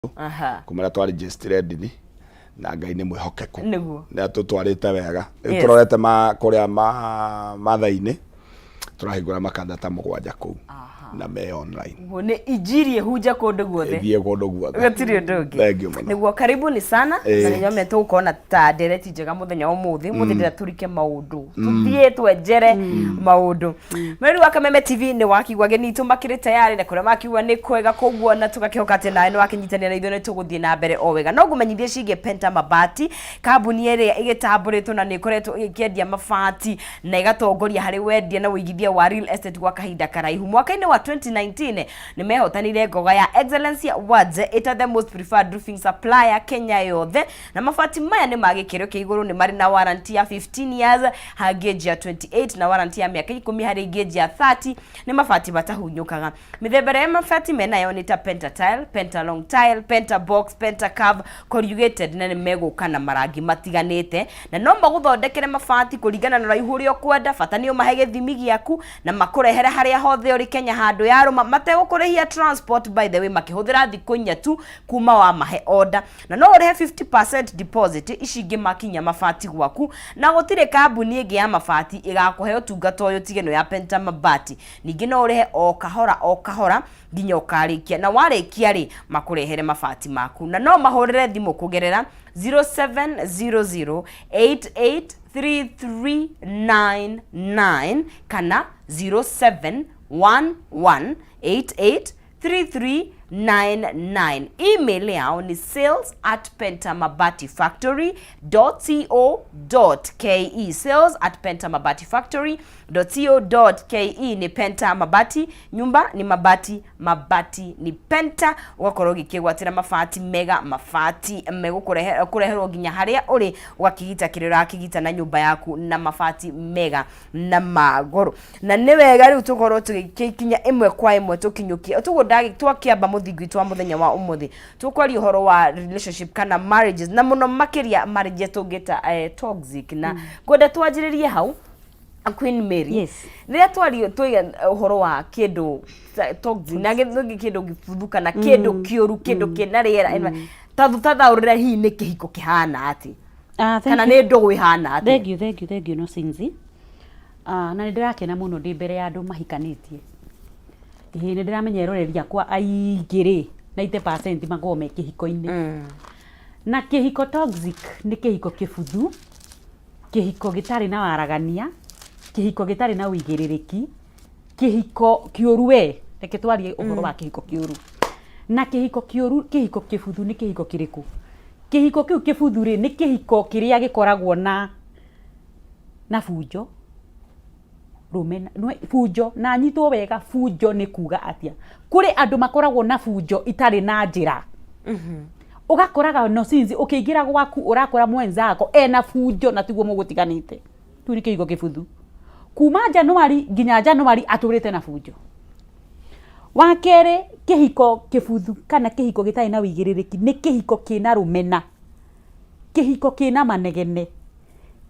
Kuma rĩrĩa twarĩnjĩstire ndini na Ngai nĩ mwĩhokeku. Nĩguo. Nĩ atũtwarĩte wega. Rĩu Yes. tũrorete ma kũrĩa ma matha-inĩ, tũrahingũra makanda ta 7 kũu na me online. Ũguo nĩ injiri ĩhunje kũndũ guothe. Ĩthiĩ kũndũ guothe. Gũtirĩ ũndũ ũngĩ. Thank you mũno. Nĩguo, karibuni sana. Na nĩ nyome tũgũkorwo na ta ndereti njega mũthenya wa ũmũthĩ. Ũmũthĩ ndĩrenda tũrike maũndũ, tũthiĩ twenjere maũndũ. Mweri wa Kameme TV nĩ wakigua ageni itũ makĩrĩ tayarĩ na kũrĩa makiuga nĩ kwega, koguo na tũgakĩhoka atĩ nawe nĩ wakĩnyitanĩra na ithuĩ nĩ tũgũthiĩ na mbere o wega. No ngũmenyithie ciĩgiĩ Penta Mabati, kambuni ĩrĩa ĩgĩtambũrĩtwo na nĩ ĩkoretwo ĩgĩkĩendia mabati na ĩgatongoria harĩ wendia na ũigithia wa real estate gwa kahinda karaihu. Mwaka-inĩ wa 2019 nĩ mehotanire ngoga ya Excellence Awards ĩta the most preferred roofing supplier Kenya yothe, na mabati maya nĩ ma gĩkĩro kĩa igũrũ, nĩ marĩ na warranty ya 15 years ha gauge ya 28 na warranty ya mĩaka 10 harĩ gauge ya 30. Nĩ mabati matahunyũkaga. Mĩthemba ĩrĩa ya mabati menayo nĩ ta Penta Tile, Penta Long Tile, Penta Box, Penta Curve, Corrugated, na nĩ megũka na marangi matiganĩte, na no magũthondekere mabati kũringana na ũraihu ũrĩa ũkwenda, bata nĩ ũmahe gĩthimi gĩaku na makũrehere harĩa hothe ũrĩ Kenya handũ yarũma mategũkũrĩhia transport, by the way, makĩhũthĩra thikũ 4 tu kuma wamahe order, na no ũrĩhe 50% deposit, ici ingĩ makinya mabati gwaku. Na gũtirĩ kambuni ĩngĩ ya mabati ĩgakũhe ũtungata ũyũ tiga ĩno ya Penta Mabati. Ningĩ no ũrĩhe o kahora o kahora nginya ũkarĩkia, na warĩkia rĩ, makũrehere mabati maku, na no mahũrĩre thimũ kũgerera 0700 883399 kana 0711 883399. Email yao ni sales@pentamabatifactory.co.ke, sales@pentamabatifactory.co.ke. Nĩ Penta Mabati, nyumba ni mabati, mabati ni Penta. Ũgakorwo ũgĩkĩgwatĩra mabati mega, mabati megũkũreherwo nginya harĩa ũrĩ, ũgakĩgita kĩrĩa ũrakĩgita na nyũmba yaku na mabati mega na magoro. Na nĩ wega rĩu tũkorwo tũgĩkinya ĩmwe kwa ĩmwe, tũkinyũkie tũguo twakĩamba mũthingi witũ wa mũthenya wa ũmũthĩ. Tũkwaria ũhoro wa relationship kana marriages, na mũno makĩria marriage tũngĩta toxic, na ngwenda twanjĩrĩrie hau, Queen Mary. Yes. Rĩrĩa twario twiga ũhoro wa kĩndũ toxic na gĩthũngĩ, kĩndũ gĩbuthu kana kĩndũ kĩũru, kĩndũ kĩna rĩera, ta tathaũrĩra hihi nĩ kĩhiko kĩhana atĩ Ah, thank kana you. nĩ ndũgũ ĩhana atĩ? Thank you, thank you, thank you, no Sinzi. Ah, na nĩ ndĩrakena mũno ndĩ mbere ya andũ mahikanĩtie. Ĩĩ, nĩ ndĩramenya eroreri akwa aingĩ rĩ, 90% makoragwo me kĩhiko-inĩ. Na kĩhiko toxic nĩ kĩhiko kĩbuthu, kĩhiko gĩtarĩ na waragania, kĩhiko gĩtarĩ na ũigĩrĩrĩki, kĩhiko kĩũru we. Reke twarie ũhoro wa kĩhiko kĩũru. Na kĩhiko kĩũru, kĩhiko kĩbuthu nĩ kĩhiko kĩrĩkũ? Kĩhiko kĩu kĩbuthu rĩ, nĩ kĩhiko kĩrĩa gĩkoragwo na bunjo, rũmena, bunjo, na nyitwo wega, bunjo nĩ kuga atĩa? Kũrĩ andũ makoragwo na bunjo itarĩ na njĩra. Ũgakoraga no since ũkĩingĩra gwaku ũrakora mwenzako ena bunjo na tiguo mũgũtiganĩte. Kĩu nĩ kĩhiko kĩbuthu. Kuma January nginya January atũrĩte na bunjo. Wa kerĩ, kĩhiko kĩbuthu kana kĩhiko gĩtarĩ na ũigĩrĩrĩki nĩ kĩhiko kĩna rũmena, kĩhiko kĩna manegene,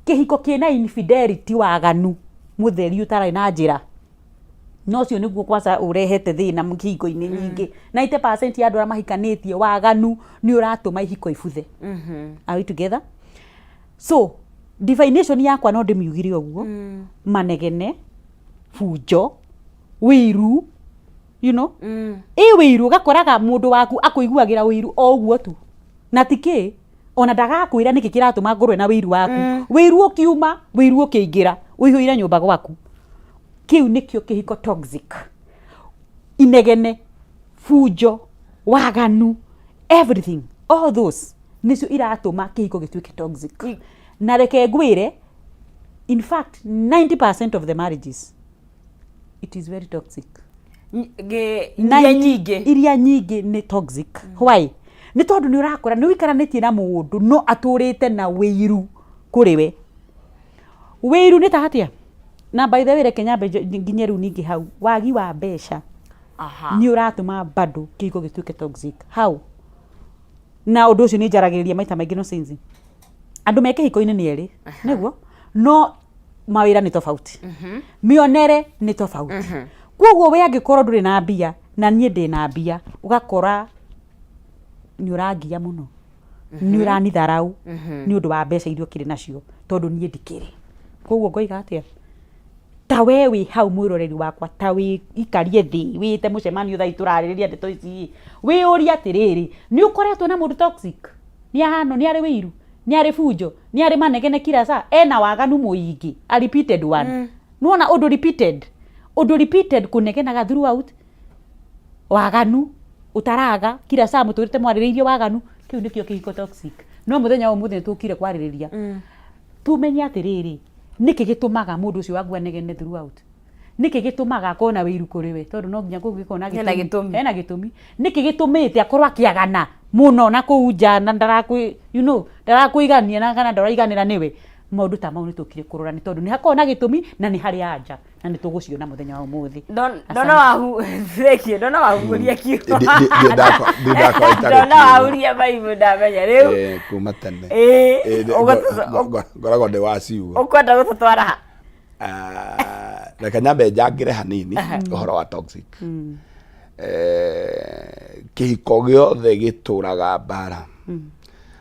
kĩhiko kĩna infidelity, waganu mũtheri ũtarĩ na njĩra. Na ũcio nĩguo kwanza ũrehete thĩna kĩhiko-inĩ nyingĩ. 90% ya andũ arĩa mahikanĩtie, waganu nĩ ũratũma ihiko ibuthe. Are we together? So definition yakwa no ndĩmiugire ũguo: manegene, bunjo, wĩiru, ĩ wĩiru, ũgakoraga mũndũ waku akũiguagĩra wĩiru o ũguo tu na ti kĩ, ona ndagakwĩra nĩkĩ kĩratũma ngorwe na wĩiru waku. Wĩiru ũkiuma, wĩiru ũkĩingĩra, ũihũire nyũmba gwaku. Kĩu nĩkĩo kĩhiko toxic. Inegene, bunjo, waganu, everything, all those nĩcio iratũma kĩhiko gĩtuĩke toxic. Na reke ngwĩre, in fact 90% of the marriages, it is very toxic. Iria nyingĩ. Iria nyingĩ nĩ toxic. Why? Nĩ tondũ nĩ ũrakora nĩ ũikaranĩtie na mũndũ no atũrĩte na wĩiru kũrĩ we. Wĩiru nĩ ta atĩa? Na by the way, reke nyambe nginye rĩu ningĩ hau wagi wa mbeca nĩ ũratũma bado kĩhiko gĩtuĩke toxic. How? Na ũndũ ũcio nĩ njaragĩrĩria maita maingĩ, no sinzi andũ me kĩhiko-inĩ nĩ erĩ nĩguo, no mawĩra nĩ tofauti, mĩonere nĩ tofauti. Koguo we angĩkorwo ndũrĩ na mbia na niĩ ndĩ na mbia, ũgakora Nĩ ũrangia mũno, nĩ ũranitharau nĩ ũndũ wa mbeca iria ũkĩrĩ nacio, tondũ niĩ ndikĩrĩ. Koguo ngoiga atĩa, ta we wĩ hau mwĩroreri wakwa, ta wĩ ikarie thĩ wĩte mũcemanio thaa ici tũrarĩrĩria ndeto ici, wĩyũrie atĩrĩrĩ, nĩ ũkoretwo na mũndũ toxic? Nĩ ahana, nĩ arĩ wĩiru, nĩ arĩ bunjo, nĩ arĩ manegene kila saa, ena waganu mũingĩ, a repeated one. Nĩwona ũndũ repeated, ũndũ repeated kũnegenaga throughout, waganu ũtaraga kila saa mũtũrĩte mwarĩrĩirie waganu, kĩu nĩkĩo kĩhiko toxic. No mũthenya wa ũmũthĩ nĩtũkire kwarĩrĩria tumenye atĩrĩrĩ, nĩkĩ gĩtũmaga mũndũ ũcio waku anegene throughout, nĩkĩ gĩtũmaga akorwo na wĩiru kũrĩ we, tondũ no nginya kũngĩkorwo na Hena gĩtũmi. Hena gĩtũmi. Nĩkĩ gĩtũmĩte akorwo akĩagana mũno na kũu nja na ndarakwĩ, you know, ndarakũigania na kana ndaraiganĩra nĩwe. Maũndũ ta mau nĩtũkire kũrora nĩ tondũ nĩ hakoragwo na gĩtũmi na nĩ harĩ anja, na nĩ tũgũciona mũthenya wa ũmũthĩ. Ndona wahu thengiũ, ndona wahuria kiugo. Ndakwa itarĩ Ndona kiugo. wahuria maimũ ndamenya rĩu. Kuma tene. Ngoragwo ndĩ wa ciugo. Ũkwenda gũtũtwara ha? Ah, reke nyambe njangĩre hanini ũhoro wa toxic. Kĩhiko gĩothe gĩtũraga mbara,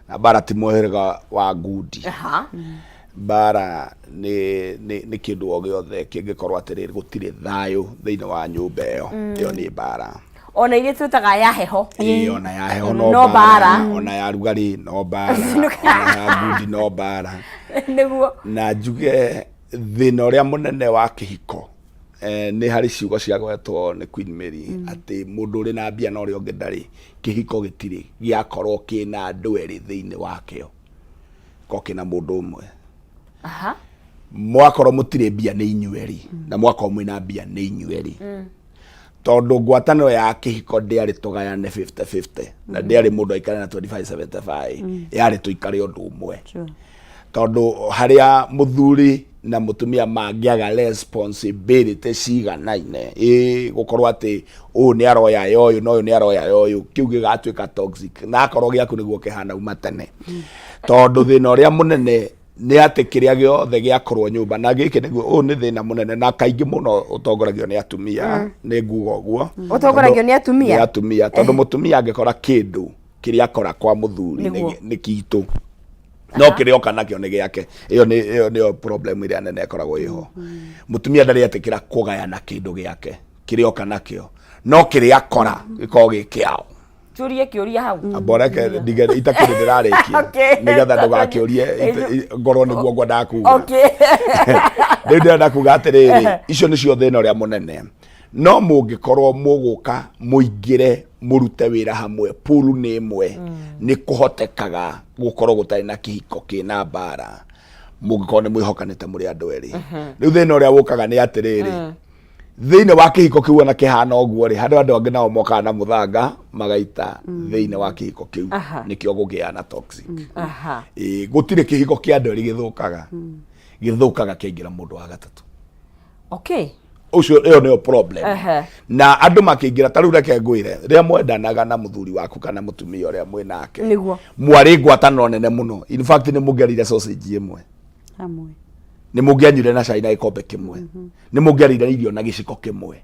na mbara ti mũhĩrĩga wa ngundi. Mbara nĩ kĩndũ o gĩothe kĩngĩkorwo atĩrĩrĩ gũtirĩ thayũ thĩinĩ wa nyũmba ĩyo, ĩyo nĩ mbara. Ona iria twĩtaga ya heho. Ĩĩ, ona ya heho no No mbara, mbara. ona ya rugarĩ no mbara, ona ya ngundi no mbara. Nĩguo. Na njuge thĩna ũrĩa mũnene wa kĩhiko, nĩ harĩ ciugo ciagwetwo nĩ Queen Mary atĩ mũndũ ũrĩ na mbia na ũrĩa ũngĩ ndarĩ, kĩhiko gĩtirĩ gĩakorwo kĩna andũ erĩ thĩinĩ wakĩo, korwo kĩna mũndũ ũmwe. Mwakorwo mũtirĩ mbia nĩ inyuĩ erĩ, na mwakorwo mwĩna mbia nĩ inyuĩ erĩ. Tondũ ngwatanĩro ya kĩhiko ndĩarĩ tũgayane 50-50, na ndĩarĩ mũndũ aikare na 25-75, yarĩ tũikare ũndũ ũmwe. Tondũ harĩa mũthuri na mũtumia mangĩaga responsibility ciganaine, ĩ gũkorwo atĩ ũyũ nĩ aroya ya ũyũ na ũyũ nĩ aroya ya ũyũ, kĩu gĩgatuĩka toxic, na akorwo gĩaku nĩguo kĩhana uma tene. Tondũ thĩna ũrĩa mũnene nĩ atĩ kĩrĩa gĩothe gĩakorwo nyũmba, na gĩkĩ nĩguo, ũyũ nĩ thĩna mũnene na kaingĩ mũno ũtongoragio nĩ atumia, nĩ nguga ũguo. Ũtongoragio nĩ atumia? Nĩ atumia, tondũ mũtumia angĩkora kĩndũ kĩrĩa akora kwa mũthuri nĩ kitũ, no kĩrĩa oka nakĩo nĩ gĩake. Ĩyo nĩ, ĩyo nĩyo problem ĩrĩa nene ĩkoragwo ĩho. Mũtumia ndarĩ etĩkĩra kũgayana kĩndũ gĩake kĩrĩa oka nakĩo, no kĩrĩa akora gĩkoragwo gĩ kĩao. Tũrie kĩũria hau. Amba ũreke ndige itakĩrĩ ndĩrarĩkia, nĩgetha ndũgakĩũrie ngorwo nĩguo ngwendaga kuga. Rĩu ndĩrenda kuga atĩrĩrĩ, icio nĩcio thĩna ũrĩa mũnene. No mũngĩkorwo mũgũka mũingĩre mũrute wĩra hamwe, pool nĩ ĩmwe, nĩ kũhotekaga gũkorwo gũtarĩ na kĩhiko kĩna mbara, mũngĩkorwo nĩ mwĩhokanĩte mũrĩ andũ erĩ. Rĩu thĩna ũrĩa ũkaga nĩ atĩrĩrĩ, thĩinĩ wa kĩhiko kĩu ona kĩhana ũguo rĩ, harĩ andũ angĩ nao mokaga na mũthanga magaita thĩinĩ wa kĩhiko kĩu, nĩkĩo gũgĩa na toxic. Ĩĩ, gũtirĩ kĩhiko kĩa andũ erĩ gĩthũkaga, gĩthũkaga kĩaingĩra mũndũ wa gatatũ. Ũcio, ĩyo nĩyo problem. Na andũ makĩingĩra, ta rĩu reke ngwĩre, rĩrĩa mwendanaga na mũthuri waku kana mũtumia ũrĩa mwĩ nake, mwarĩ ngwatanĩro nene mũno. In fact, nĩ mũngĩarĩire sausage ĩmwe hamwe, nĩ mũngĩanyuire na cai na gĩkombe kĩmwe, nĩ mũngĩarĩire irio na gĩciko kĩmwe,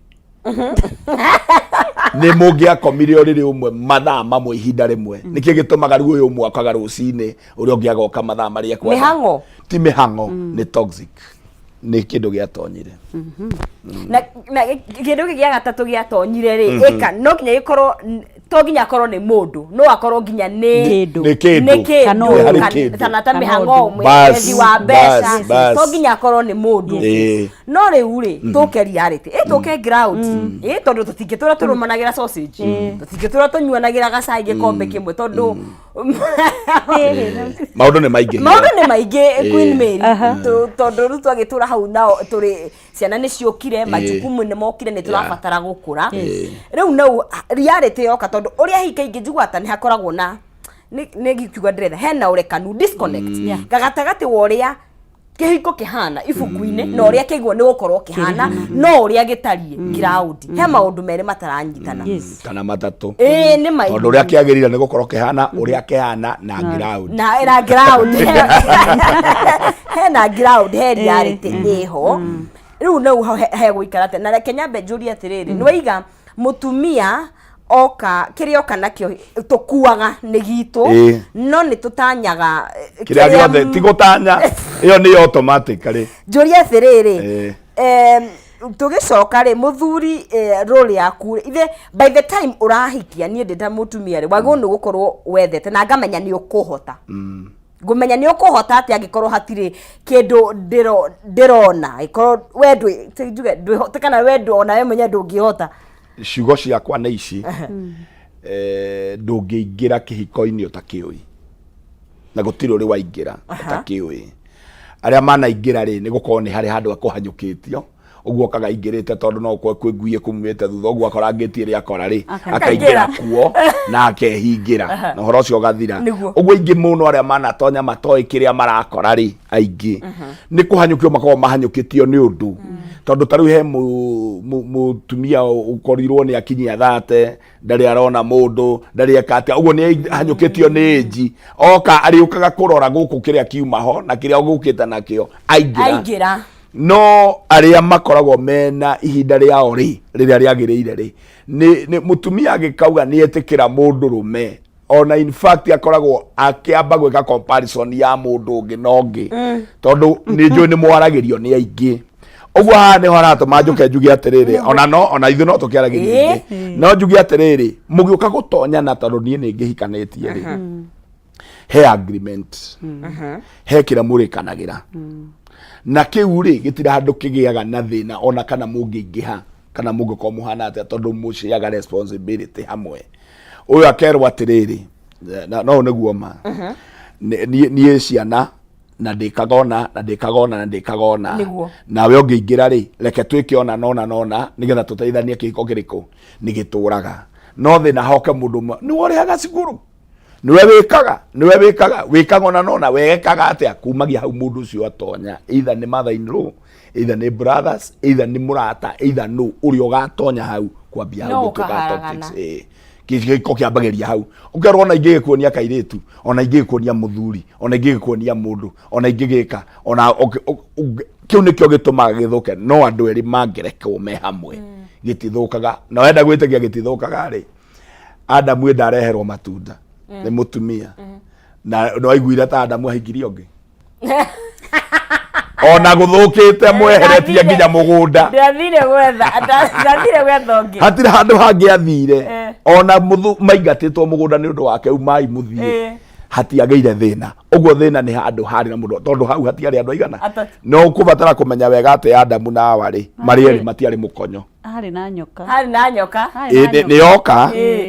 nĩ mũngĩakomire ũrĩrĩ ũmwe mathaa mamwe ihinda rĩmwe. Nĩkĩ gĩtũmaga rĩu ũyũ ũmwe okaga rũcinĩ, ũrĩa ũngĩ agoka mathaa marĩa ekwenda? Mĩhang'o. Ti mĩhang'o, nĩ toxic, nĩ kĩndũ gĩatonyire. Na kĩndũ gĩkĩ gĩa gatatũ gĩatonyire rĩ, ĩka no nginya gĩkorwo, to nginya akorwo nĩ mũndũ, no akorwo nginya nĩ Kĩndũ. Nĩ kĩndũ. Nĩ kĩndũ. Kana Nĩ harĩ kĩndũ. Kana ta Kana mĩhang'o, ũndũ. wethi wa mbeca, Bas, to nginya akorwo nĩ mũndũ. No rĩu rĩ, tũke reality, ĩ tũke ground, ĩ tondũ tũtingĩtũra tũrũmanagĩra sausage, tũtingĩtũra tũnyuanagĩra gacai gĩkombe kĩmwe, tondũ Maũndũ nĩ maingĩ. Maũndũ nĩ maingĩ, Queen Mary. Tondũ rĩu twagĩtũra hau nao tũrĩ ciana nĩ ciũkire, majukumu nĩ mokire, nĩ tũrabatara gũkũra. Rĩu no reality yoka, tondũ ũrĩa hihi kaingĩ njiguaga ta nĩ hakoragwo na nĩ gĩkiuga ndĩretha hena ũrekanu, disconnect gatagatĩ wa ũrĩa kĩhiko kĩhana ibuku-inĩ na ũrĩa kĩaigwo nĩ gũkorwo kĩhana, no ũrĩa gĩtariĩ ground he maũndũ merĩ mataranyitana. Kana matatũ. Ĩĩ, nĩ maingĩ. Tondũ ũrĩa kĩagĩrĩire nĩ gũkorwo kĩhana, ũrĩa kĩhana na ground. Na ground hena ground, he reality ĩho. Rĩu no hegũikara atĩa? Na reke nyambe njũrie atĩrĩrĩ, nĩ waiga mũtumia Oka kĩrĩa oka nakĩo tũkuaga nĩ gitũ. No nĩ tũtanyaga kĩrĩa gĩothe ti gũtanya, ĩyo nĩ automatically. Njũrie atĩrĩrĩ, tũgĩcoka rĩ, mũthuri, role yaku rĩ, ithe by the time ũrahikia, niĩ ndĩ ta mũtumia rĩ, wagĩrĩirwo nĩ gũkorwo wethete na ngamenya nĩ ũkũhota. Ngũmenya nĩ ũkũhota atĩa angĩkorwo hatirĩ kĩndũ ndĩrona, angĩkorwo we ndwĩ, njuge ndwĩhote kana we ndũ ona we mwenyewe ndũngĩhota? Ciugo ciakwa nĩ ici: ndũngĩingĩra kĩhiko-inĩ ũtakĩũĩ, na gũtirĩ ũrĩ waingĩra ũtakĩũĩ. Arĩa manaingĩra rĩ, nĩ gũkorwo nĩ harĩ handũ akũhanyũkĩtio ũguo, okaga aingĩrĩte tondũ no ũkorwo kwĩ ngui ĩkumumĩte thutha ũguo, akora ngĩti ĩrĩa akora rĩ, akaingĩra kuo na akehingĩra na ũhoro ũcio ũgathira. Ũguo aingĩ mũno arĩa manatonya matoĩ kĩrĩa marakora rĩ, aingĩ nĩ kũhanyũkio makoragwo mahanyũkĩtio nĩ ũndũ, tondũ ta rĩu he mũtumia ũkorirwo nĩ akinyia thate, ndarĩ arona mũndũ, ndarĩ eka atĩa, ũguo nĩ ahanyũkĩtio nĩ ĩnji, oka arĩũkaga kũrora gũkũ kĩrĩa kiuma ho na kĩrĩa ũgũkĩte nakĩo aingĩra. Aingĩra. No arĩa makoragwo mena ihinda rĩao rĩ, rĩrĩa rĩagĩrĩire rĩ, nĩ mũtumia angĩkauga nĩ etĩkĩra mũndũrũme, ona in fact akoragwo akĩamba gwĩka comparison ya mũndũ ũngĩ na ũngĩ, tondũ nĩ njũĩ nĩ mwaragĩrio nĩ aingĩ. Ũguo haha nĩho haratũma njũke njuge atĩrĩrĩ, ona no ona ithuĩ no tũkĩaragĩria aingĩ, no njuge atĩrĩrĩ, mũgĩũka gũtonyana, tondũ niĩ nĩ ngĩhikanĩtie rĩ, he agreement, he kĩrĩa mũrĩkanagĩra, na kĩu rĩ, gĩtirĩ handũ kĩgĩaga na thĩna, ona kana mũngĩingĩha kana mũngĩkorwo mũhana atĩa, tondũ mũciaga responsibility hamwe. Ũyũ akerwo atĩrĩrĩ, na no nĩguo ma niĩ ciana na ndĩkaga ona na ndĩkaga ona na ndĩkaga ona. Nawe ũngĩingĩra rĩ, reke twĩke ona nona nona nĩgetha tũteithanie. Kĩhiko kĩrĩkũ nĩ gĩtũraga, no thĩna hoke mũndũ ũmwe nĩwe ũrĩhaga cukuru, nĩwe wĩkaga, nĩwe wĩkaga, wĩkaga ona nona, wekaga atĩa. Kumagia hau mũndũ ũcio atonya, either nĩ mother in law, either nĩ brothers, either nĩ mũrata, either nũ ũrĩa ũgatonya hau, kwambia hau No gũtuĩka ũkaharagana. toxic. Kĩhiko kĩambagĩria hau, ũkerwo ona ingĩgĩkuonia kairĩtu, ona ingĩgĩkuonia mũthuri, ona ingĩgĩkuonia mũndũ, ona ingĩgĩka ona kĩu nĩkĩo gĩtũmaga gĩthũke. No andũ erĩ mangĩrekwo me hamwe, gĩtithũkaga. Na wenda gwĩtĩkia gĩtithũkaga rĩ, Adamu ĩnda areherwo matunda nĩ mũtumia, na nĩwaiguire ta Adamu ahikirie ũngĩ, ona gũthũkĩte mweheretie nginya mũgũnda. Ndathire gwetha ũngĩ. Hatirĩ handũ hangĩ athire. Ona maingatĩtwo mũgũnda nĩ ũndũ wake, umai mũthiĩ. Hatiagĩire thĩna. Ũguo thĩna nĩ handũ harĩ na mũndũ, tondũ hau hatiarĩ andũ aigana. Atatũ. No ũkũbatara kũmenya wega atĩ Adamu na Hawa rĩ, marĩ erĩ matiarĩ mũkonyo. Harĩ na nyoka. Harĩ na nyoka. Harĩ na nyoka. Nĩ yoka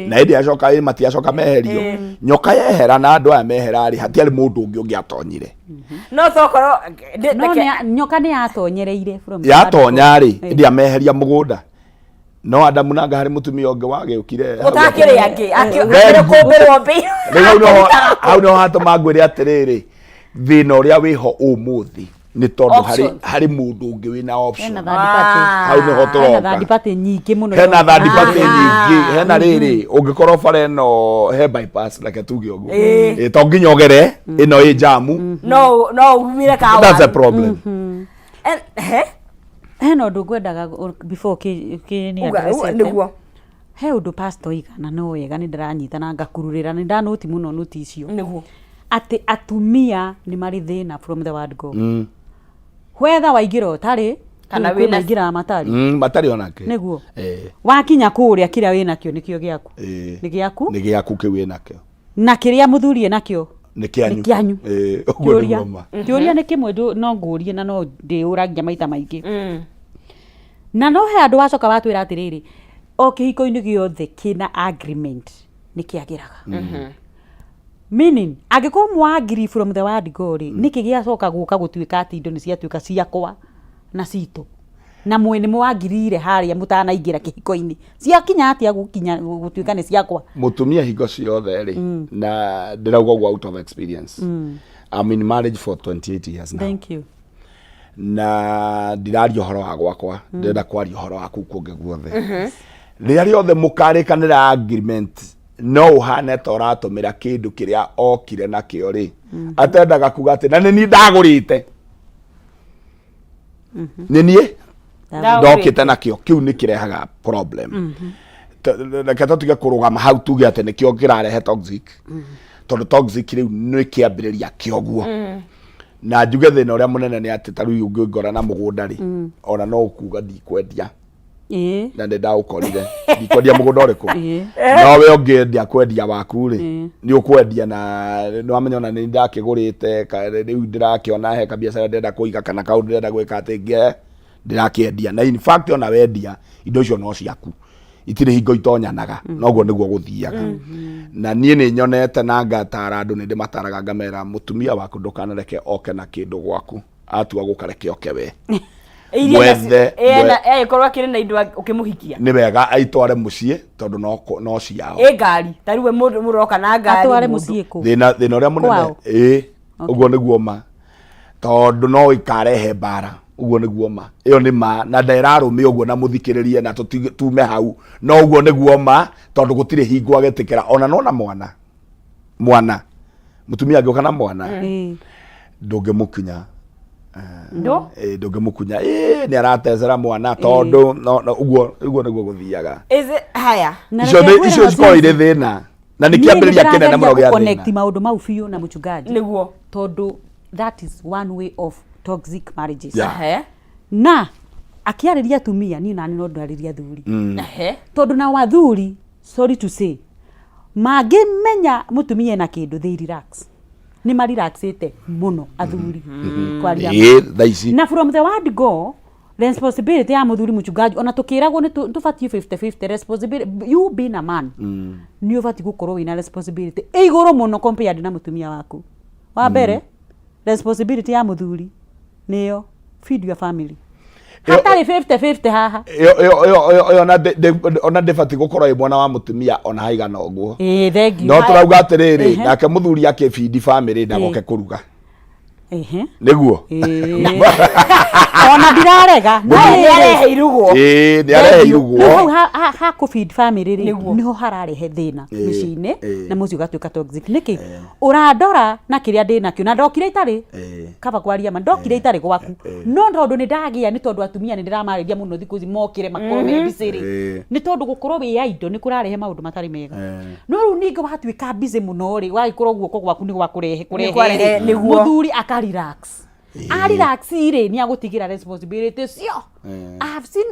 na ĩndĩ yacoka matiacoka meherio. Nyoka yehera na andũ aya mehera rĩ, hatiarĩ mũndũ ũngĩ ũngĩatonyire. No tokorwo No nyoka nĩ yatonyereire from the Yatonya rĩ, word go. ĩndĩ ameheria mũgũnda, no Adamu nanga harĩ mũtumia ũngĩ wagĩũkire hau. Gũtakĩrĩ angĩ Very akĩrĩ good. kũmbĩrwo mbĩ. Rĩu hau nĩho hatũma ngwĩre atĩrĩrĩ, thĩna ũrĩa wĩho ũmũthĩ nĩ tondũ harĩ Options. harĩ mũndũ ũngĩ wĩna option. Hena third party. Hau nĩho Hena tũroka. third party nyingĩ mũno. Hena third party nyingĩ, hena rĩrĩ, ũngĩkorwo bara ĩno he bypass, reke tuge ũguo. To nginya ũgere ĩno ĩ jamu. No umire kawa. That's a problem. He? Hena ũndũ ngwendaga before kĩ nĩ address ĩte. Nĩguo. He ũndũ pastor oiga na no wega, nĩ ndĩranyita na ngakururĩra, nĩ ndanũti mũno nũti icio, atĩ atumia nĩ marĩ thĩna from the word go, whether waingĩra ũtarĩ Kana kwĩ wĩna- maingĩraga matarĩ. Matarĩ onake. Nĩguo wakinya kũrĩa, kĩrĩa wĩnakĩo nĩkĩo gĩaku. Nĩ gĩaku. Nĩ gĩaku kĩu wĩnakĩo. Na kĩrĩa mũthuri enakĩo nĩ kĩanyu. Nĩ kĩanyu. Ũguo Kĩũria nĩguo ma. Kĩũria nĩ kĩmwe, no ngũrie na no ndĩũragia maita maingĩ, na no he andũ wacoka watwĩra atĩrĩrĩ, o kĩhiko-inĩ gĩothe kĩna agreement nĩ kĩagĩraga, meaning angĩkorwo mwa agree from the word go rĩ, nĩkĩ gĩacoka gũka gũtuĩka atĩ indo nĩ ciatuĩka ciakwa na citũ, na mwĩ nĩ mwangirire harĩa mũtanaingĩra kĩhiko-inĩ, ciakinya atĩa gũkinya gũtuĩka nĩ ciakwa? Mũtumia hingo ciothe rĩ, na ndĩrauga ũguo out of experience, I'm in marriage for 28 years now. Thank you. Na ndiraria ũhoro wa gwakwa, ndĩrenda kwaria ũhoro wa kũu kũngĩ guothe. Rĩrĩa rĩothe mũkarĩkanĩra agreement, no ũhane ta ũratũmĩra kĩndũ kĩrĩa okire nakĩo rĩ, atendaga kuga atĩ na nĩ niĩ ndagũrĩte, nĩ niĩ Ndagũrĩte. Ndokĩte nakĩo. Kĩu nĩ kĩrehaga problem. Reke tũtige kũrũgama hau tuge atĩ nĩkĩo kĩrarehe toxic, tondũ toxic rĩu nĩ kĩambĩrĩria kĩoguo. Na njuge thĩna ũrĩa mũnene nĩ atĩ ta rĩu ũngĩngora na mũgũnda rĩ, ona no ũkuga ndikwendia. Na nĩ ndaũkorire ndikwendia mũgũnda ũrĩkũ. No we ũngĩendia kwendia waku rĩ, nĩ ũkwendia na nĩ wamenya ona nĩ ndakĩgũrĩte rĩu ndĩrakĩona he kabiacara ndĩrenda kũiga kana kaũndũ ndĩrenda gwĩka atĩ ngĩ ndĩrakĩendia. Na in fact ona wendia indo icio no ciaku, itirĩ hingo itonyanaga. Noguo nĩguo gũthiaga. Na niĩ nĩ nyonete na ngatara andũ, nĩ ndĩmataraga ngamera, mũtumia waku ndũkanareke oke na kĩndũ gwaku. Atua gũka, reke oke we. Iria agĩkorwo akĩrĩ na indo ũkĩmũhikia. Nĩ wega aitware mũciĩ tondũ no ciao. Ĩ ngari ta rĩu we mũndũ mũroka na ngari. Atware mũciĩ kũ? Thĩna ũrĩa mũnene. Kwao? Ĩ, ũguo nĩguo ma, tondũ no ikarehe mbara. Ũguo nĩguo ma, ĩyo nĩ ma na nderarũme ũguo na mũthikĩrĩrie na tume hau. No ũguo nĩguo ma, tondũ gũtirĩ hingo agetĩkĩra ona nona mwana mũtumia angĩũka na mwana, ndũngĩmũkinya. Ndũ? Ndũngĩmũkunya, nĩ aratecera mwana tondũ no ũguo nĩguo gũthiaga. Is it haya? Na Icio reke ngwĩre icio cikoragwo Matinzi, irĩ thĩna na nĩ niĩ kĩambĩrĩria kĩnene nĩndĩrageria mũno gĩa gũconnect thĩna. Maũndũ mau biũ na mũchungaji. Tondũ that is one way of toxic marriages. Na akĩarĩria atumia, niĩ nani no ndarĩria athuri, tondũ nao athuri, sorry to say, mangĩmenya mũtumia ena kĩndũ, they relax, nĩ marelaxĩte mũno athuri kwaria ma. Ĩĩ, thaa ici. Na from the word go, responsibility ya mũthuri, mũchungaji, ona tũkĩragwo nĩ tũbatiĩ 50-50 responsibility, you being a man, nĩ ũbatiĩ gũkorwo wĩna responsibility ĩ igũrũ mũno compared na mũtumia waku. Wa mbere, responsibility ya mũthuri nĩyo feed your family. Hatarĩ 50-50 haha. Ĩyo ona ndĩbatiĩ gũkorwo ĩ mwana wa mũtumia ona haigana ũguo. Ĩĩ, thank you. No tũrauga atĩrĩrĩ, nake mũthuri akĩbindi bamĩrĩ ndagoke kũruga. Nĩguo. Ĩĩ. Ona ndirarega no Nĩ rĩrĩ, arehe irugwo. Ĩĩ, nĩ arehe irugwo. Rĩu hau ha kũ feed family rĩ, nĩho hararehe thĩna mĩciĩ-inĩ, na mũciĩ ũgatuĩka toxic. Nĩkĩ ũrandora na kĩrĩa ndĩ nakĩo na ndokire itarĩ? Kaba kwaria ma, ndokire itarĩ gwaku, no tondũ nĩ ndagĩa, nĩ tondũ atumia nĩ ndĩramarĩria mũno thikũ ici mokĩre makorwo me busy rĩ, nĩ tondũ gũkorwo wĩ idle nĩ kũrarehe maũndũ matarĩ mega. No rĩu ningĩ watuĩka busy mũno rĩ, wagĩkorwo guoko gwaku nĩ gwa kũrehe kũrehe kwarehe, rĩ, mũthuri aka relax. A relax rĩ, nĩ agũtigĩra responsibility cio. I have seen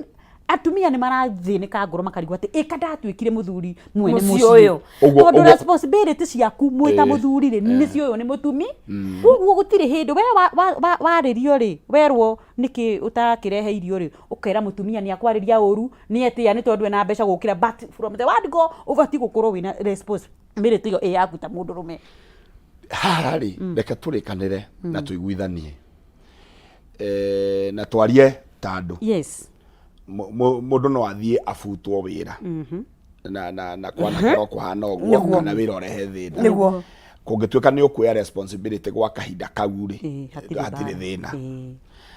atumia nĩ marathĩnĩka ngoro makarigwo atĩ ĩka ndatuĩkire mũthuri mwene Mũciĩ mũciĩ ũyũ. Tondũ responsibility ciaku mwĩ ta mũthuri rĩ, nĩ cioywo nĩ mũtumi. Koguo gũtirĩ hĩndĩ we warĩrio rĩ, werwo nĩkĩ ũtakĩrehe irio rĩ, ũkera mũtumia nĩ akwarĩria ũru, nĩ etĩa nĩ tondũ ena mbeca gũkĩra. But from the word go, ũbatiĩ gũkorwo wĩna responsibility ĩyo ĩ yaku ta mũndũrũme. Haha rĩ, reke tũrĩkanĩre na tũiguithanie na twarie ta andũ. Mũndũ no athiĩ abutwo wĩra na kwanakorwo kũhana ũguo kana wĩra ũrehe thĩna. Kũngĩtuĩka nĩ ũkuoya responsibility gwa kahinda kau rĩ, Hatirĩ hatirĩ mbara. Thĩna.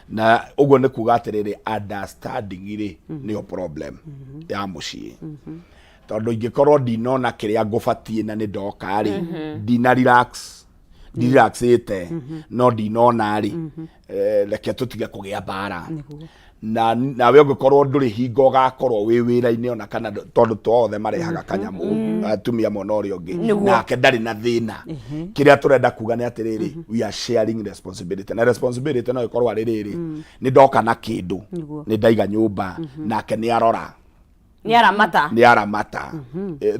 Na ũguo nĩ kuga atĩrĩrĩ, understanding rĩ, nĩyo problem ya mũciĩ, tondũ ingĩkorwo ndinona kĩrĩa ngũbatiĩ na nĩ ndoka rĩ, ndina relax, ndirelaxĩte, no ndinona rĩ, reke tũtige kũgĩa mbara. Na nawe ũngĩkorwo ndũrĩ hingo ũgakorwo wĩ wĩra-inĩ ona kana tondũ to othe marehaga kanyamũ, atumia mwena ũrĩa ũngĩ nake ndarĩ na thĩna. Kĩrĩa tũrenda kuga nĩ atĩrĩrĩ, we are sharing responsibility, na responsibility no ĩkorwo arĩ rĩrĩ, nĩ ndoka na kĩndũ, nĩ ndaiga nyũmba, nake nĩ arora, Nĩ aramata. Nĩ aramata.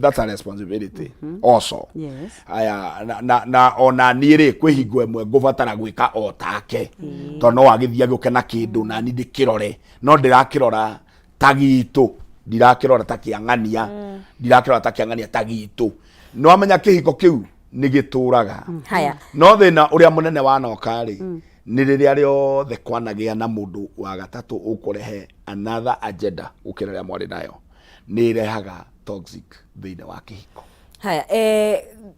That's a responsibility also. Aya, na ona niĩ rĩ, kwĩ hingo ĩmwe ngũbatara gwĩka o take, tondũ no agĩthiĩ agĩũke na kĩndũ na niĩ ndĩkĩrore, no ndĩrakĩrora ta gitũ, ndirakĩrora ta kĩang'ania, ndirakĩrora ta kĩang'ania, ta gitũ. No amenya kĩhiko kĩu nĩ gĩtũraga. Haya. No thĩna ũrĩa mũnene wanoka rĩ, nĩ rĩrĩa rĩothe kwanagĩa na mũndũ wa gatatũ ũkũrehe another agenda gũkĩra ĩrĩa mwarĩ nayo, nĩ ĩrehaga toxic thĩinĩ wa kĩhiko. Haya,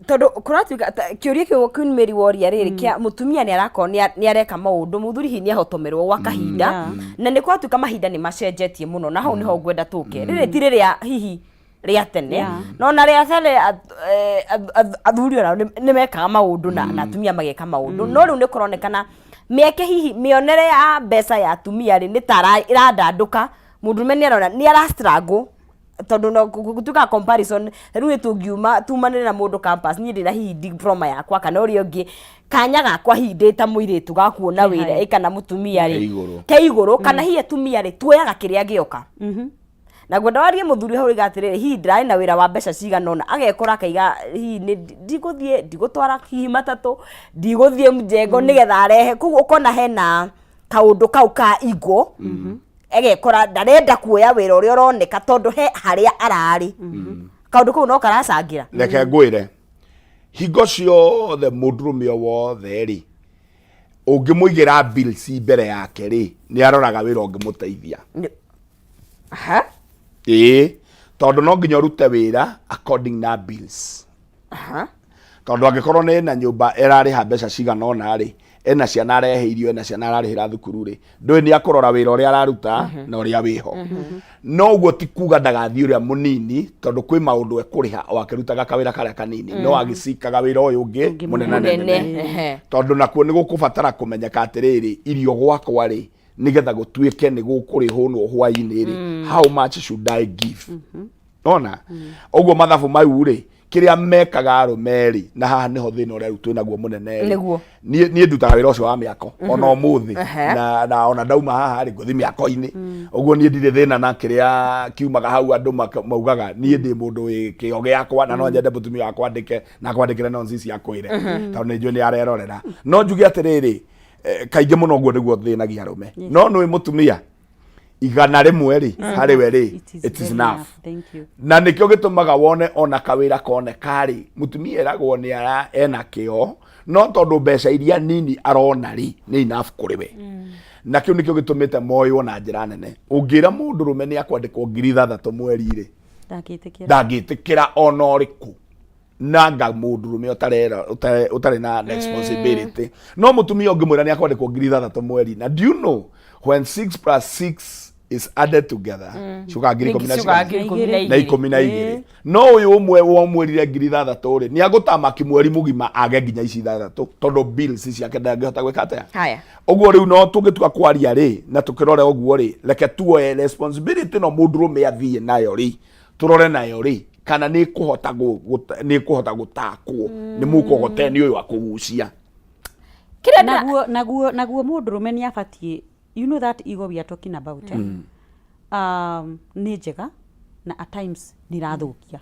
tondũ kũratuĩka kĩũria kĩu Queen Mary woria rĩrĩ kĩa mũtumia nĩ arakorwo nĩ areka maũndũ, mũthuri hihi nĩ ahotomerwo gwa kahinda, na nĩ kwatuĩka mahinda nĩ macenjetie mũno, na hau nĩho ngwenda tũke. Rĩrĩ ti rĩrĩa hihi rĩa tene, no na rĩa tene athuri onao nĩ mekaga maũndũ na atumia mageka maũndũ, no rĩu nĩ kũronekana mĩeke hihi mĩonere ya mbeca ya atumia rĩ, nĩ ta ĩrandandũka. Mũndũrũme nĩ arona nĩ ara struggle. Tondũ no gũtuĩkaga comparison. Rĩu nĩ tũngiuma tumanĩre na mũndũ campus, niĩ ndĩna hihi diploma yakwa kana ũrĩa ũngĩ, kanya gakwa hihi ndĩ ta mũirĩtu ga kuona Ke wĩra high. ĩ kana mũtumia Ke rĩ igũrũ. Ke igũrũ, kana hihi atumia rĩ, tuoyaga kĩrĩa gĩoka. Na ngwenda warie mũthuri hau ũiga atĩrĩrĩ, hihi ndĩrarĩ na wĩra wa mbeca cigana ũna, agekora akaiga hihi nĩ ndigũthiĩ, ndigũtwara hihi matatũ, ndigũthiĩ mjengo nĩgetha arehe. Koguo ũkona hena kaũndũ kau ka igo, egekora ndarenda kuoya wĩra ũrĩa ũroneka tondũ he harĩa ararĩ. Kaũndũ kau no karacangĩra. Reke ngwĩre, hingo ciothe mũndũrũme o wothe rĩ, ũngĩmũigĩra bills mbere yake rĩ, nĩ aroraga wĩra ũngĩmũteithia. Ĩĩ, tondũ no nginya ũrute wĩra according na bills. Tondũ angĩkorwo nĩ na nyũmba ĩrarĩha mbeca cigana ũna rĩ, ena ciana arehe irio, ena ciana ararĩhĩra thukuru rĩ, ndũĩ nĩ akũrora wĩra ũrĩa araruta na ũrĩa wĩho. No ũguo ti kuga ndagathiĩ ũrĩa mũnini, tondũ kwĩ maũndũ ekũrĩha o akĩrutaga kawĩra karĩa kanini, no agĩcikaga wĩra ũyũ ũngĩ Ũngĩ mũnene mũnene. Nene. Tondũ nakuo nĩ gũkũbatara kũmenyeka atĩrĩrĩ, irio gwakwa rĩ, nĩgetha gũtuĩke nĩ gũkũrĩhũnwo hwainĩ rĩ, how much should I give? Ona ũguo mathabu mau rĩ, kĩrĩa mekaga arũme rĩ, na haha nĩho thĩna ũrĩa rĩu twĩnaguo mũnene rĩ. Niĩ ndutaga wĩra ũcio wa mĩako ona ũmũthĩ, na ona ndauma haha rĩ, ngũthi mĩako-inĩ. Ũguo niĩ ndirĩ thĩna na kĩrĩa kiumaga hau andũ maugaga. Niĩ ndĩ mũndũ wĩ kĩo gĩakwa, na no nyende mũtumia wakwa andĩke na kwandĩkĩre nonsense cia kwĩre, tondũ nĩ njũĩ nĩ arerorera. No njuge atĩrĩrĩ, kaingĩ mũno ũguo nĩguo thĩnagia arũme. No nĩ mũtumia 100 rĩ, harĩ we rĩ, It is it is very enough. enough. Thank you. Na nĩkĩo gĩtũmaga wone ona kawĩra koneka rĩ, mũtumia eragwo nĩ ara ena kĩo, no tondũ mbeca iria nini arona rĩ, nĩ enough kũrĩ we. Na kĩu nĩkĩo gĩtũmĩte moywo na njĩra nene. Ũngĩra mũndũrũme nĩ akwandĩkwo 6,000 mweri rĩ, Ndangĩtĩkĩra. Ndangĩtĩkĩra ona ũrĩkũ. Nanga mũndũrũme ũtarera ũtarĩ na responsibility. No mũtumia ũngĩmwĩra nĩ akwandĩkwo 6,000 mweri, na do you know when 6 plus 6 is added together, ciũkaga ngiri ikũmi na Ciũkaga cigana? 12. Na 12. No ũyũ ũmwe wamwĩrire 6,000 rĩ, nĩ agũtamaki mweri mũgima age nginya ici ithathatũ, tondũ bills ciake ndangĩhota gwĩka atĩa. Ũguo rĩu no tũngĩtua kwaria rĩ, na tũkĩrore ũguo rĩ, reke tuoe responsibility no mũndũrũme athiĩ nayo rĩ, tũrore nayo rĩ, kana nĩ kũhota nĩ kũhota gũtakwo nĩ mũkogoteni ũyũ akũgucia. Kĩrĩa Naguo mũndũrũme nĩ abatiĩ, you know that ego we are talking about, eh? Nĩ njega na at times nĩ irathũkia.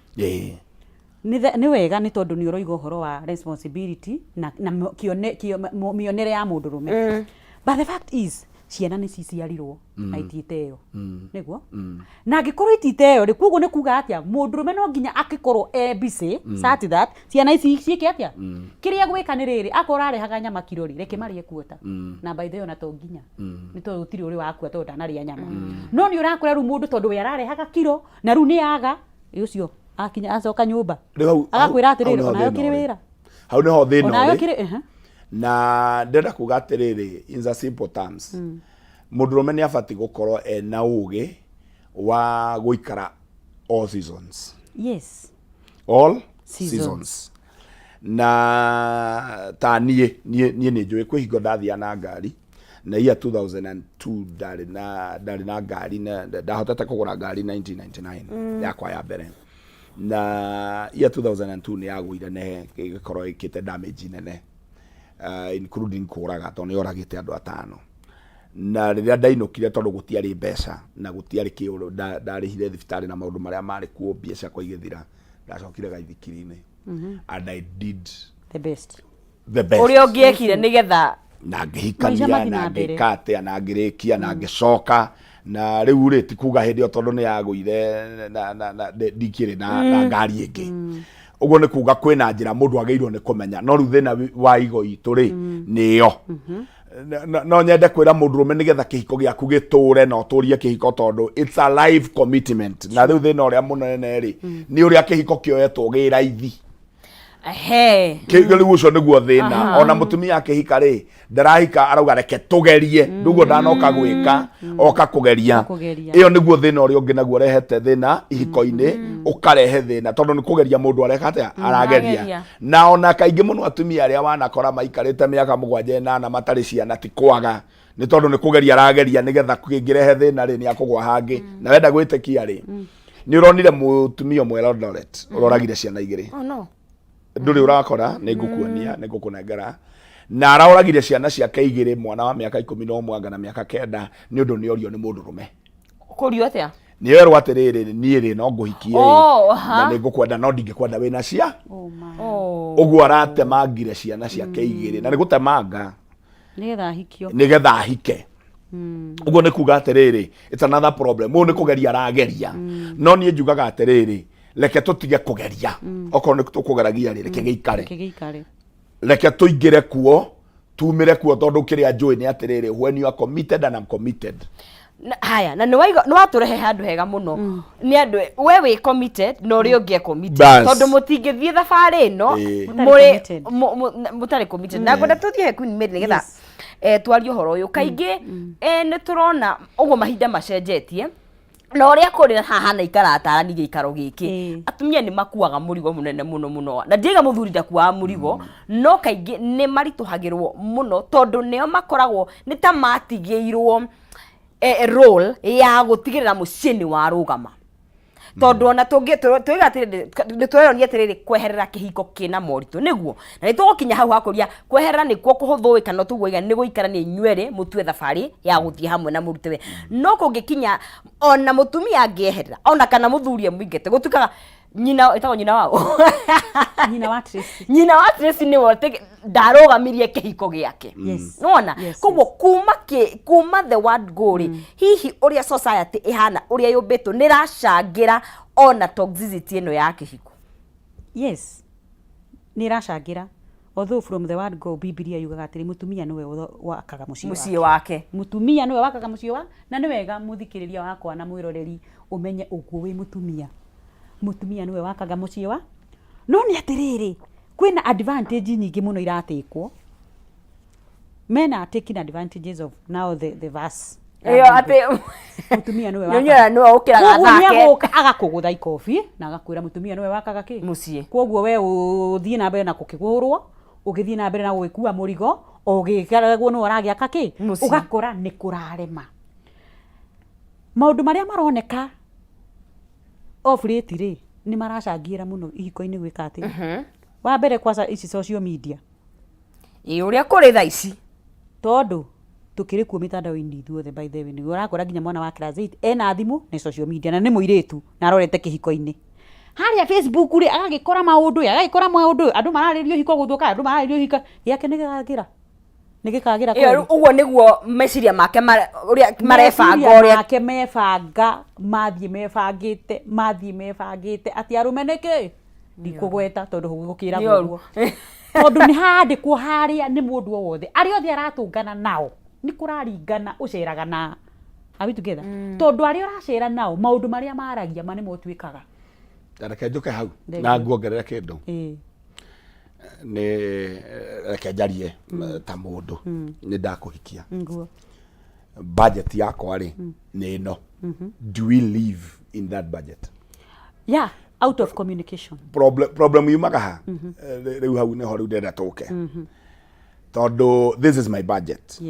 Nĩ wega nĩ tondũ nĩ ũroiga ũhoro wa responsibility na mĩonere ya mũndũrũme, but the fact is ciana nĩ ciciarirwo na itiĩte ĩyo nĩguo, na angĩkorwo itiĩte ĩyo rĩ, koguo nĩ kuga atĩa? Mũndũrũme no nginya akĩkorwo e busy such that ciana ici ciĩke atĩa? Kĩrĩa gwĩka nĩ rĩrĩ, akorwo arehaga nyama kiro rĩ, reke marĩe kuota. Na by the way, ona to nginya nĩ tondũ gũtirĩ ũrĩ wakua tondũ ndanarĩa nyama. No nĩ ũrakora rĩu mũndũ tondũ we ararehaga kiro na rĩu nĩ aga ĩ ũcio akinya acoka nyũmba Rĩu agakwĩra hau atĩrĩrĩ, nĩho onawe thĩna ũkĩrĩ ũrĩ. Wĩra Hau nĩho thĩna onawe ũrĩ. ũkĩrĩ ehe. Na ndĩrenda kuga atĩrĩrĩ, in the simple terms, mũndũrũme nĩ abatiĩ gũkorwo ena ũgĩ wa gũikara all seasons. All Seasons. Seasons. Na ta niĩ nĩ njũĩ kwĩ hingo ndathiaga na ngari, na year 2002 ndarĩ na ngari, na ndahotete kũgũra ngari 1999 yakwa ya mbere, na year 2002 nĩ yagũire na ĩgĩkorwo ĩkĩte damage nene, including kũraga, tondũ nĩ yoragĩte andũ atano. Na rĩrĩa ndainũkire, tondũ gũtiarĩ mbeca na gũtiarĩ kĩũrũ, ndarĩhire thibitarĩ na maũndũ marĩa marĩ kuo, mbia ciakwa igĩthira, ndacokire gaithikiri-inĩ and I did the best. The best. Ũrĩa ũngĩekire nĩgetha Na Maica ngĩhikania mathiĩ na na mbere. ngĩka atĩa na ngĩrĩkia na ngĩcoka. Na rĩu rĩ, ti kuga hĩndĩ ĩyo tondũ nĩ yagũire na ndikĩrĩ na ngari ĩngĩ. Ũguo nĩ kuga kwĩna njĩra mũndũ agĩrĩirwo nĩ kũmenya. No rĩu thĩna wa igo itũ rĩ, nĩyo no nyende kwĩra mũndũrũme, nĩgetha kĩhiko gĩaku gĩtũre na ũtũrie kĩhiko, tondũ it's a life commitment. Na rĩu thĩna ũrĩa mũnene rĩ, nĩ ũrĩa kĩhiko kĩoetwo gĩ raithi. Rĩu ũcio nĩguo thĩna. Ona mũtumia akĩhika rĩ, ndarahika arauga reke tũgerie, nduguo ndanoka gwĩka oka kũgeria. Kũgeria. Ĩyo nĩguo thĩna ũrĩa ũngĩ naguo ũrehete thĩna ihiko-inĩ, ũkarehe thĩna tondũ nĩ kũgeria mũndũ areka atĩa, arageria. Arageria. Na ona kaingĩ mũno atumia arĩa wanakora maikarĩte mĩaka 7, 8 matarĩ ciana, ti kwaga, nĩ tondũ nĩ kũgeria arageria nĩgetha kĩngĩrehe thĩna rĩ, nĩ akũgwa hangĩ. Na wenda gwĩtĩkia rĩ, Nĩ ũronire mũtumia ũmwe Eldoret ũroragire ciana igĩrĩ. Oh no. Ndũrĩ ũrakora, nĩ ngũkuonia, nĩ ngũkũnengera. Na aroragire ciana ciake igĩrĩ, mwana wa mĩaka 11 anga na mĩaka 9, nĩ ũndũ nĩ orio nĩ mũndũrũme. Kũrio atĩa? Nĩ erwo atĩrĩrĩ, niĩ rĩ no ngũhikie ĩ, Oh, aha. na nĩ ngũkwenda no ndingĩkwenda wĩna cia. Oh my. Oh. Ũguo aratemangire ciana ciake igĩrĩ, na nĩ gũtemanga Nĩgetha ahikio. Nĩgetha ahike. Ũguo nĩ kuga atĩrĩrĩ, it's another problem. Ũyũ nĩ kũgeria arageria, no niĩ njugaga atĩrĩrĩ, reke tũtige kũgeria. Okorwo nĩ tũkũgeragia rĩ, reke gĩikare. Reke gĩikare. Reke tũingĩre kuo, tumĩre kuo, tondũ kĩrĩa njũĩ nĩ atĩrĩrĩ, when you are committed and I'm committed. Haya, na nĩwaiga nĩwatũrehe handũ hega mũno nĩ andũ we wĩ committed na ũrĩa ũngĩ e committed, Bas. tondũ mũtingĩthiĩ thabarĩ ĩno Ĩĩ. mũrĩ Mũtarĩ committed. mũtarĩ committed. Na ngwenda tũthiĩ he Queen Mary nĩgetha twarie ũhoro ũyũ. Kaingĩ nĩ tũrona ũguo mahinda macenjetie na ũrĩa kũrĩ na haha na ikara atarani gĩikaro gĩkĩ, atumia nĩ makuaga mũrigo mũnene mũno mũno, na ndiaiga mũthuri ndakuaga mũrigo, no kaingĩ nĩ maritũhagĩrwo mũno tondũ nĩo makoragwo nĩ ta matigĩirwo role ya gũtigĩrĩra mũciĩ nĩ warũgama, tondũ ona tũngĩ tũiga atĩrĩrĩ, nĩ tweronia atĩrĩrĩ, kweherera kĩhiko kĩna moritũ nĩguo, na nĩ tũgũkinya hau hakũria kweherera nĩkuo kũhũthũ ĩ kana tũguo nĩ gũikarania inyuerĩ mũtue thabarĩ ya gũthiĩ hamwe na mũrute wĩra. No kũngĩkinya ona mũtumia angĩeherera ona kana mũthuri amũingate, gũtuĩkaga nyina ĩtagwo nyina wao. Nyina wa Tracy. Nyina wa Tracy nĩwe ndarũgamirie kĩhiko gĩake. Nona koguo kuma the word go rĩ, hihi ũrĩa society ĩhana, ũrĩa yũmbĩtwo, nĩ ĩracangĩra ona toxicity ĩno ya kĩhiko? Yes, nĩ ĩracangĩra. Although from the word go, Bibilia yugaga atĩrĩ, mũtumia nĩwe wakaga mũciĩ. Mũciĩ wake. Mũtumia nĩwe wakaga mũciĩ wa, na nĩ wega mũthikĩrĩria wakwa na mwĩroreri ũmenye ũguo wĩ mũtumia. Mũtumia nĩwe wakaga mũciĩ wa, no nĩ atĩrĩrĩ, kwĩna advantage nyingĩ mũno iratekwo. Men are taking advantages of now the verse ya ĩyo Bible. Atĩ Mũtumia nĩwe nyonyoya nĩwe ũkĩraga Koguo nĩ thake agũka agakũgũtha ikobi na agakwĩra mũtumia nĩwe wakaga kĩ? Mũciĩ. Koguo we ũthiĩ na mbere na gũkĩgũrwo, ũgĩthiĩ na mbere na gũgĩkua mũrigo, ũgĩkaragwo nĩwe ũragĩaka kĩ? Mũciĩ. Ũgakora nĩ kũrarema. Maũndũ marĩa maroneka off late rĩ, nĩ maracangĩra mũno ihiko-inĩ gwĩka atĩ. Wa mbere kwanza ici social media. Ĩ, ũrĩa kũrĩ thaa ici. Tondũ tũkĩrĩ kuo mitandao-inĩ ithuothe, by the way, nĩguo ũrakora nginya mwana wa class 8 ena thimũ nĩ social media, na nĩ mũirĩtu na arorete kĩhiko-inĩ harĩa Facebook rĩ, agagĩkora maũndũ ĩ, agagĩkora maũndũ, andũ mararĩrio hiko gũthũka, andũ mararĩrio hiko gĩake nĩ gĩkagĩra, nĩ gĩkagĩra Ĩyo kweli. Rĩu ũguo nĩguo meciria make ũrĩa marebanga. Meciria ũrĩa make mebanga, mathiĩ mebangĩte, mathiĩ mebangĩte atĩ arũme nĩkĩ ndikũgweta tondũ gũkĩragwo Nĩ ũru. ũguo, tondũ nĩ handĩkwo harĩa nĩ mũndũ o wothe, arĩa othe aratũngana nao nĩ kũraringana ũceraga na. Are we together? Tondũ arĩa ũracera nao, maũndũ marĩa maragia ma nĩmo ũtuĩkaga. Reke njũke hau Thank na you. nguongerere kĩndũ. Nĩ reke njarie ta mũndũ nĩ ndakũhikia. Budget yakwa rĩ nĩ ĩno. Do we live in that budget? Yeah, out of communication. Problem yumaga ha? Rĩu hau nĩho rĩu ndĩrenda tũke, tondũ this is my budget.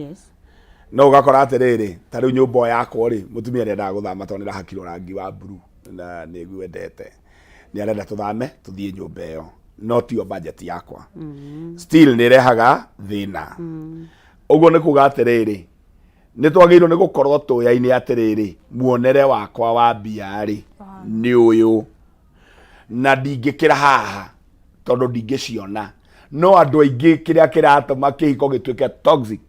No ũgakora atĩrĩrĩ, ta rĩu nyũmba ĩyo yakwa rĩ, mũtumia nĩendaga gũthama tondũ nĩrahakirwo rangi wa blue na nĩguo endete, nĩ arenda tũthame tũthiĩ nyũmba ĩyo, no tiyo budget yakwa. Still nĩ ĩrehaga thĩna. Ũguo nĩ kuga atĩrĩrĩ, nĩ twagĩrĩirwo nĩ gũkorwo tũyaine atĩrĩrĩ, muonere wakwa wa mbia rĩ nĩ ũyũ, na ndingĩkĩra haha tondũ ndingĩciona. No andũ aingĩ, kĩrĩa kĩratũma kĩhiko gĩtuĩke toxic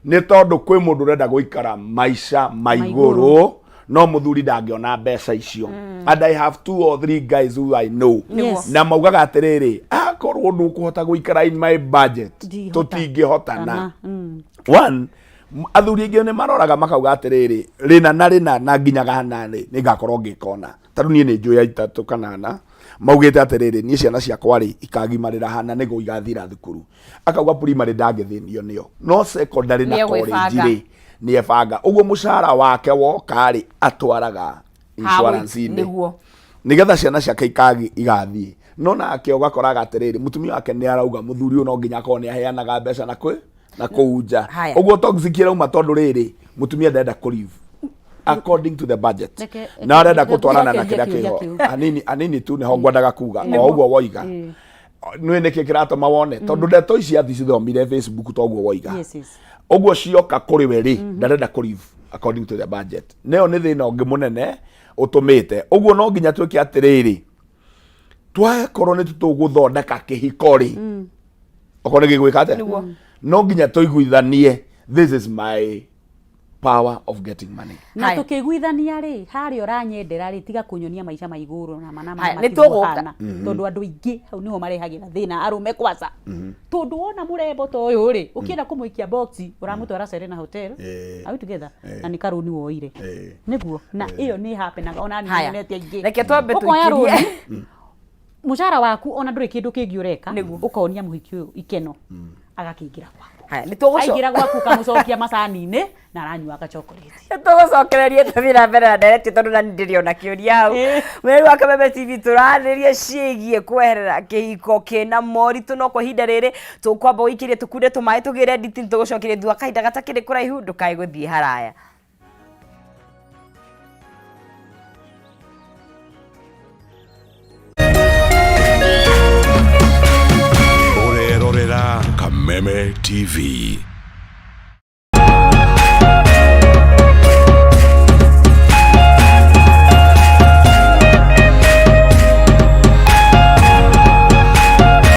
nĩ tondũ kwĩ mũndũ ũrenda gũikara maica ma igũrũ, no mũthuri ndangĩona mbeca icio. And I have two or three guys who I know na maugaga atĩrĩrĩ, akorwo ndũkũhota gũikara in my budget, Ndingĩhota. tũtingĩhotana. Kana, One, athuri aingĩ nĩ maroraga makauga atĩrĩrĩ, rĩna na rĩna na nginya gana rĩ nĩ ngakorwo ngĩkona. Ta rĩu niĩ nĩ njũĩ aitatũ kana ana maugĩte atĩrĩrĩ, niĩ ciana ciakwa rĩ ikagimarĩra hana nĩguo igathira thukuru. Akauga primary ndangĩthĩnio nĩyo, no secondary na college Nĩegwĩbanga. rĩ nĩebanga. Ũguo mũcara wake woka rĩ, atwaraga insurance-inĩ nĩgetha ciana ciake igathiĩ. No nake ũgakoraga atĩrĩrĩ, mũtumia wake nĩ arauga mũthuri ũyũ no nginya akorwo nĩ aheanaga mbeca na kwĩ na kũu nja. Haya. Ũguo toxic ĩrauma tondũ rĩrĩ, mũtumia ndarenda kũ leave. According to the budget. Na arenda gũtwarana na kĩrĩa kĩho. Anini anini tu nĩho ngwendaga kuga o ũguo woiga. Nĩ nĩkĩ kĩratũma wone, tondũ ndeto ici athi cithomire Facebook toguo woiga. Ũguo cioka kũrĩ we rĩ, ndarenda kũ live according to the budget. Nĩyo nĩ thĩna ũngĩ mũnene ũtũmĩte ũguo. No nginya twĩke atĩrĩrĩ, twakorwo nĩ tũgũthondeka kĩhiko rĩ, okorwo nĩ gĩgwĩka atĩa, no nginya tũiguithanie, this is my power of getting money. Na Haya. Tũkĩiguithania rĩ, harĩa ũranyendera rĩ, tiga kũnyonia maica ma igũrũ na mana. Haya, nĩ tũgũka. Tondũ andũ aingĩ hau nĩho marehagĩra thĩna arũme kwaca, tondũ wona mũrembo ta ũyũ rĩ, ũkĩenda kũmũikia box ũramũtwara Serena Hotel. Are we together? Na nĩ karũni woire. Nĩguo na ĩyo nĩ happenaga ona niĩ Haya. nyonete aingĩ. Reke twambe Ũkoya tũikĩrie. rũni, mũcara waku ona ndũrĩ kĩndũ kĩngĩ ũreka. Nĩguo. Ũkonia mũhiki ũyũ ikeno, agakĩingĩra gwaku. Haya, nĩ tũgũco Aingĩra gwaku ũkamũcokia macani-inĩ na aranyuaga chocolate. Tũgũcokererie tũthiĩ na mbere na ndereti, tondũ nani ndĩrĩ ona kĩũria hau. Mweri wa Kameme TV tũrarĩrĩria ciĩgiĩ kweherera kĩhiko kĩna moritũ, no kwa ihinda rĩrĩ tũkwamba gũikĩria tũkunde tũmaĩ tũgĩre nditi. Tũgũcokeria thutha kahinda gatakĩrĩ kũraihu. Ndũkae gũthiĩ haraya. Ũrerorera Kameme TV.